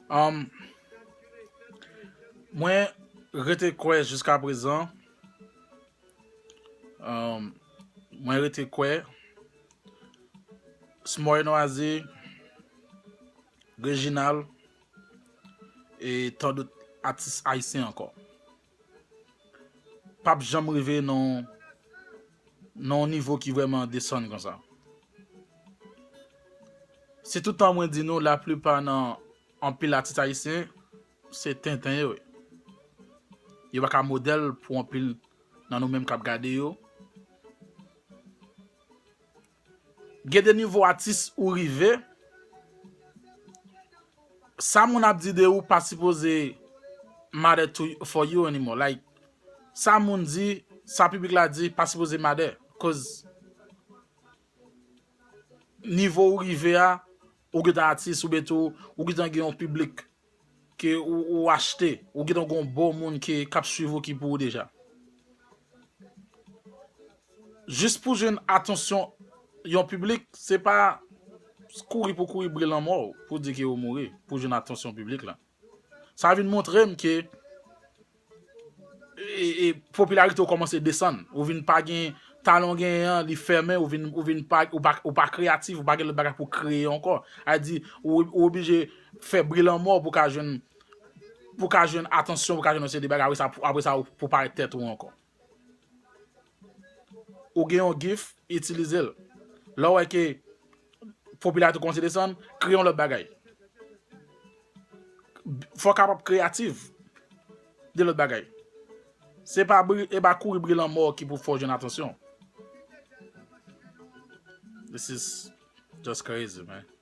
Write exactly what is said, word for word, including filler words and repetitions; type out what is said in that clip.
Um, mwen rete kwè jiska prezan. Um, mwen rete kwè. Smoy Noazi, Reginald, e tan dòt atis ayisyen ankò. P ap janm rive nan, nan yon nivo ki vrèman desann konsa. Se tout tan mwen di nou, laplipa nan anpil atis ayisyen, se tenten yo ye. Yo pa ka modèl pou anpil nan nou menm k ap gade yo. Gen de nivo atis ou rive, sa moun ap di de ou pa sipoze matter to, for you anymore. Like, sa moun di, sa piblik la di, pa sipoze matter. Cause nivo ou rive a, ou gentan atis, oubyen tou, ou gentan gen yon piblik ke ou, ou achte, ou gentan gen yon bon moun ke, k ap swiv ou ki pou ou deja. Jis pou jwenn atansyon yon piblik, se pa kouri pou kouri bre lanmò w pou di ke ou mouri, pou jwenn atansyon piblik la. Sa vin montre m ke e, e, popilarite w kòmanse desann. Ou vin pa gen talan w genyen an, li fèmen, ou vin, ou vin pa, ou pa, ou pa kreyatif, ou pa gen lòt bagay pou kreye ankò. A di, ou, ou oblije fè bre lanmò pou ka jwenn, pou ka jwenn atansyon, pou ka jwenn yon seri de bagay. Apre sa, apre sa, ou pou parèt tèt ou ankò. Ou gen yon gif, itilize l. Lè w wè ke popilarite w kòmanse desann, kreye yon lòt bagay. Fò w kapab kreyatif de lòt bagay. Se pa bri-, e pa kouri bre lanmò ki pou fè w jwenn atansyon. This is just crazy, man.